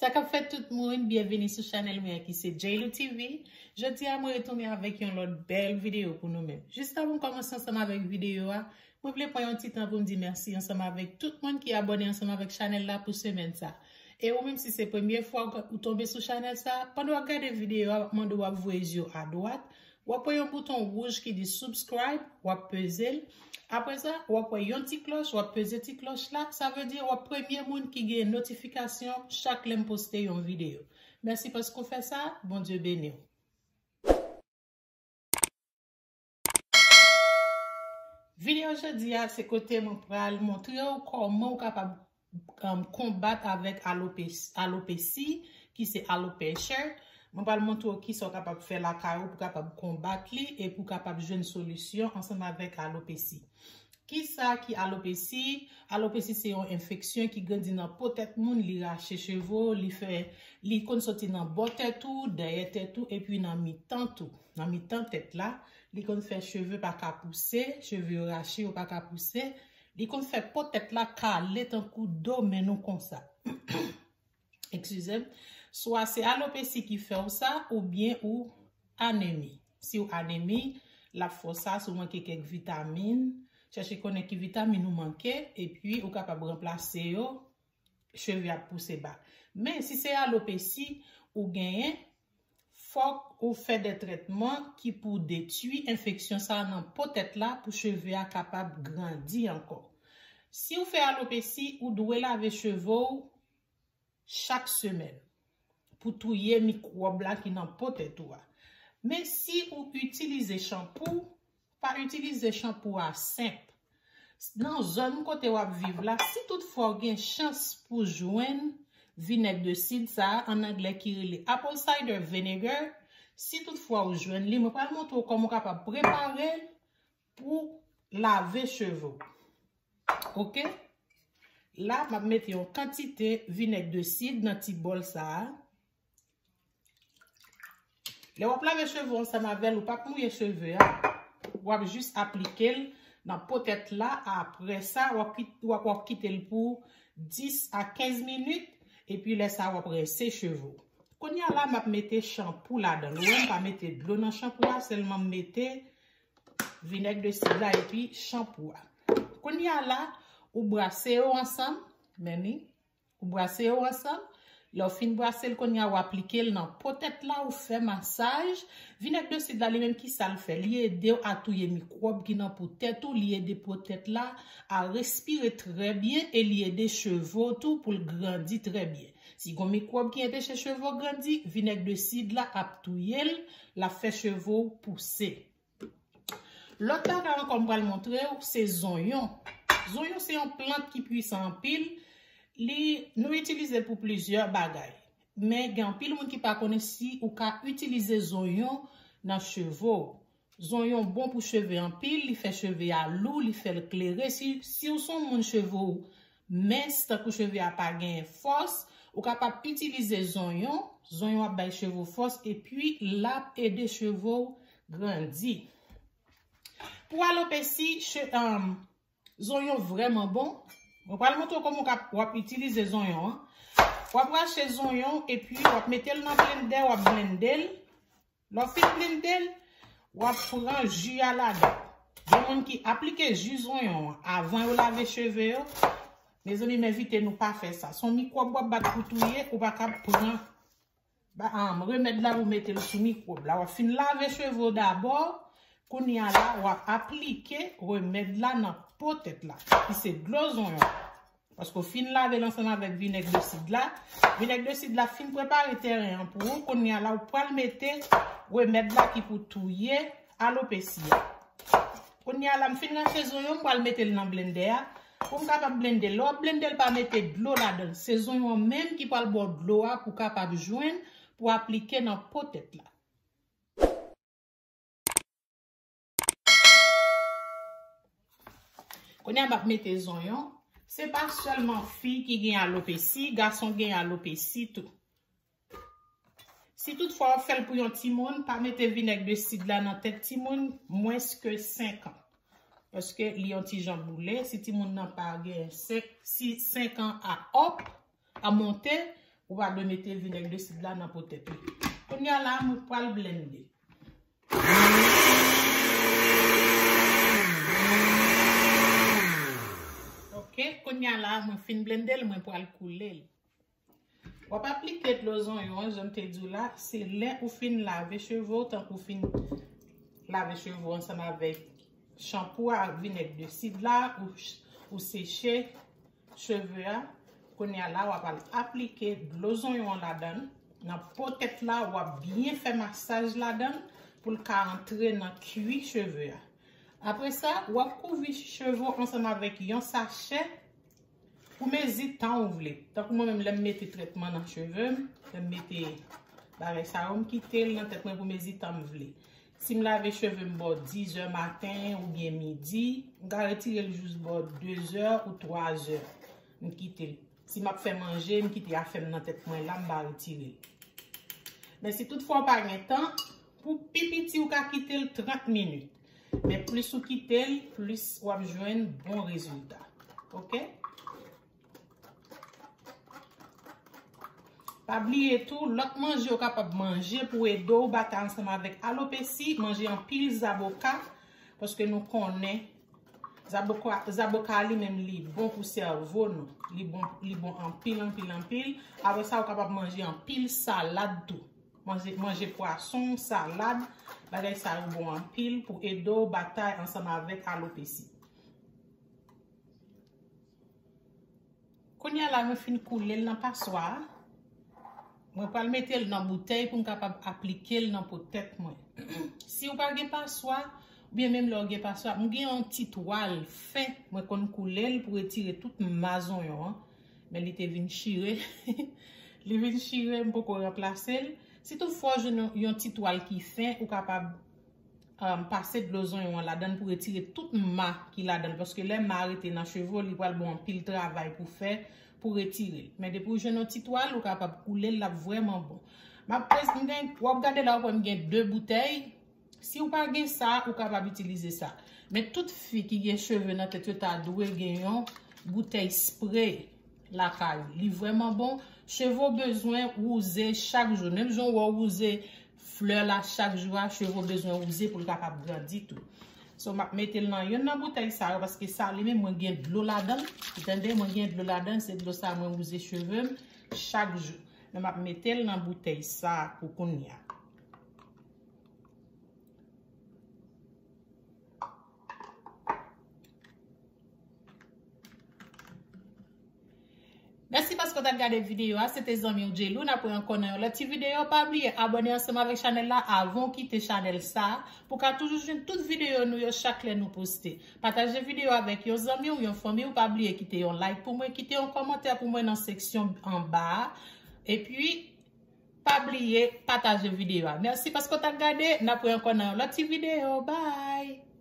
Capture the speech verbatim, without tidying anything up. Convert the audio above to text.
Sa k ap fèt tout moun, byenvini sou chanèl mwen an ki se J L O T V. Jodi a mwen retounen avèk yon lòt bèl videyo pou nou menm. Jis avan m kòmanse ansanm avèk videyo a, mwen vle pran yon ti tan pou m di mèsi ansanm avèk tout moun ki abòne ansanm avèk chanèl la pou semèn sa. E ou menm si se premye fwa ou tonbe sou chanèl sa, pandan w ap gade videyo a, m ap mande w ap voye je w adwat, w ap wè yon bouton wouj ki di subscribe, w ap peze l. Apre sa, w ap wè yon ti klòch, w ap peze ti klòch la. Sa vle di w ap premye moun ki gen notifikasyon chak lè m poste yon videyo. Mèsi paske w fè sa, Bondye beni w. Videyo jodi a, se kote mwen pral montre w kòman w kapab um, konbat avèk alopes- alopesi, ki se alopecia. Mwen pral montre w kisa w kapab fè lakay ou pou kapab konbat li e pou kapab jwenn solisyon ansanm avèk alopesi. Kisa ki alopesi? Alopesi se yon enfeksyon ki grandi nan po tèt moun, li rache cheve w, li fè, li konn soti nan bò tèt ou, dèyè tèt ou, epi nan mitan tou. Nan mitan tèt la, li konn fè cheve pa ka pouse, cheve yo rache, yo pa ka pouse. Li konn fè po tèt la kale tankou do men nou konsa. Eskize m. Swa se alopesi ki fè w sa, oubyen ou anemi. Si w anemi, l ap fè w sa, si w manke kèk vitamin, chèche konnen ki vitamin ou manke, epi ou kapab ranplase yo, cheve ap pouse ba. Men si se alopesi ou genyen, fòk ou fè de trètman ki pou detwi enfeksyon sa a nan po tèt la pou cheve a kapab grandi ankò. Si w fè alopesi, ou dwe lave cheve w chak semèn pou touye mikwòb la ki nan po tèt ou a. Men si ou itilize chanpou, pa itilize chanpou a senp. Nan zòn kote w ap viv la, si toutfwa w gen chans pou jwenn vinèg de sid sa a, an anglè ki rele apple cider vinegar, si toutfwa w jwenn li, mwen pral montre w kòman w kapab prepare l pou lave cheve w. Oke? La, m ap mete yon kantite vinèg de sid nan ti bòl sa a. Lè w ap lave cheve w ansanm avè l, ou p ap mouye cheve a. W ap jis aplike l nan po tèt la. Apre sa, w ap kit-, w ap, w ap kite l pou dis a kenz minit. Epi lè sa, w ap rense cheve w. Kounye a la, m ap mete chanpou ladan l. Ou wè, m pa mete dlo nan chanpou a, sèlman m mete vinèg de sid la epi chanpou a. Kounye a la, ou brase yo ansanm, men ni, ou brase yo ansanm. Lè w fin brase l, kounye a w aplike l nan po tèt la, ou fè masaj. Vinèg de sid la, li menm, kisa l fè? Li ede w a touye mikwòb ki nan po tèt ou, li ede po tèt la a respire trè byen e li ede cheve w tou pou l grandi trè byen. Si gon mikwòb ki anpeche cheve w grandi, vinèg de sid la ap touye l, l ap fè cheve w pouse. Lòt bagay ankò m pral montre w, se zonyon. Zonyon se yon plant ki pwisan anpil. Li, nou itilize l pou plizyè bagay. Men gen anpil moun ki pa konnen si ou ka itilize zonyon nan cheve w. Zonyon bon pou cheve anpil, li fè cheve a lou, li fè l klere. Si, si w se yon moun cheve w mens, tankou cheve a pa gen fòs, ou kapab itilize zonyon. Zonyon ap bay cheve w fòs, epi l ap ede cheve w grandi. Pou alopesi, che-, um, zonyon vrèman bon. Mwen pral montre w kòman w ka, w ap itilize zonyon an. W ap rache zonyon, epi w ap mete l nan blendè, w ap blende l. Lè w fin blende l, w ap pran ji a ladan. Gen moun ki aplike ji zonyon an avan yo lave cheve yo. Mezanmi, m envite nou pa fè sa. Se yon mikwòb w ap bat pou touye, ou pa ka pran ba, um, remèd la pou mete l sou mikwòb la. W ap fin lave cheve w dabò. Kounye a la, w ap aplike remèd la nan po tèt la, ki se dlo zonyon. Paske w fin lave l ansanm avèk vinèg de sid la. Vinèg de sid la fin prepare teren an pou ou. Kounye a la, ou pral mete remèd la ki pou touye alopesi a. Kounye a la, m fin rache zonyon, m pral mete l nan blendè a. Pou m kapab blende l. Lè w ap blende l, pa mete dlo ladan l. Se zonyon an menm ki pral ba w dlo a pou w kapab jwenn, pou w aplike nan po tèt la. Kounye a m ap mete zonyon. Se pa sèlman fi ki gen alopesi, gason gen alopesi tou. Si toutfwa w ap fè l pou yon timoun, pa mete vinèg de sid la nan tèt timoun mwens ke senk an. Paske li yon ti jan boule, si timoun nan pa gen senk, si senk an a up, a monte, Ou pa dwe mete vinèg de sid la nan po tèt li. Kounye a la, mwen pral blende. Ok, kounye a la, mwen fin blende l, mwen pral koule l. W ap aplike dlo zonyon an, jan m te di w la, se lè ou fin lave cheve w, tankou w fin lave cheve w ansanm avèk chanpou a, vinèg de sid la, ou, ou seche cheve a. Kounye a la, w ap al aplike dlo zonyon an ladan l. Nan po tèt la, w ap byen fè masaj ladan l pou l ka antre nan kwi cheve a. Apre sa, w ap kouvri cheve w ansanm avèk yon sachè pou mezi tan ou vle. Tankou mwen menm, lè m mete trètman nan cheve m, lè m mete bagay sa yo, m kite l nan tèt mwen pou mezi tan m vle. Si m lave cheve m bò dizè maten oubyen midi, m ka retire l jous bò dezè ou twazè. M kite l. Si m ap fè manje, m kite afè m nan tèt mwen la, m pa retire l. Men si toutfwa w pa gen tan, pou pi piti ou ka kite l trant minit. Men plis ou kite l, plis w ap jwenn bon rezilta. Ok? Pa bliye tou, lòt manje ou kapab manje pou ede w batay ansanm avèk alopesi, manje anpil zaboka, paske nou konnen zaboka, zaboka li menm li bon pou sèvo nou. Li bon, li bon anpil, anpil, anpil. Apre sa, ou kapab manje anpil salad tou. Manje, manje pwason, salad, bagay sa yo bon anpil pou ede w batay ansanm avèk alopesi. Kounye a la, mwen fin koule l nan paswa a. Mwen pral mete l nan boutèy pou m kapab aplike l nan po tèt mwen. Si w pa gen paswa, oubyen menm lè w gen paswa, m gen yon ti twal fen, mwen konn koule l pou retire tout ma zonyon an. Men li te vin chire. Li vin chire, m poko ranplase l. Si toutfwa w jwenn yon, yon ti twal ki fen, ou kapab, um, pase dlo zonyon an ladan l pou retire tout ma ki ladan l. Paske lè ma rete nan cheve w, li pral ba w anpil travay pou fè, pou retire l. Men depi w jwenn yon ti twal, ou kapab koule l, l ap vrèman bon. M ap pèse, m gen, w ap gade la, ou wè m gen de boutèy. Si w pa gen sa, ou kapab itilize sa. Men tout fi ki gen cheve nan tèt yo ta dwe gen yon boutèy spre lakay ou. Li vrèman bon. Cheve w bezwen wouze chak jou. Menm jan w wè w wouze flè la chak jou a, cheve w bezwen wouze pou l kapab grandi tou. So, m ap mete l nan youn nan boutèy sa yo, paske sa li menm, mwen gen dlo ladan l. Ou tande, mwen gen dlo ladan l, se dlo sa mwen wouze cheve m chak jou. Men m ap mete l nan boutèy sa pou kounye a. Mèsi paske w t ap gade videyo a. Se te zanmi w J-Lou. N ap wè ankò nan yon lòt ti videyo. Pa bliye abòne ansanm avèk chanèl la avan w kite chanèl sa a pou w ka toujou jwenn tout videyo nou yo chak lè nou poste. Pataje videyo avèk yon zanmi w, yon fanmi w. Pa bliye kite yon like pou mwen, kite yon kòmantè pou mwen nan seksyon anba a. Epi, pa bliye pataje videyo a. Mèsi paske w t ap gade. N ap wè ankò nan yon lòt ti videyo. Bye!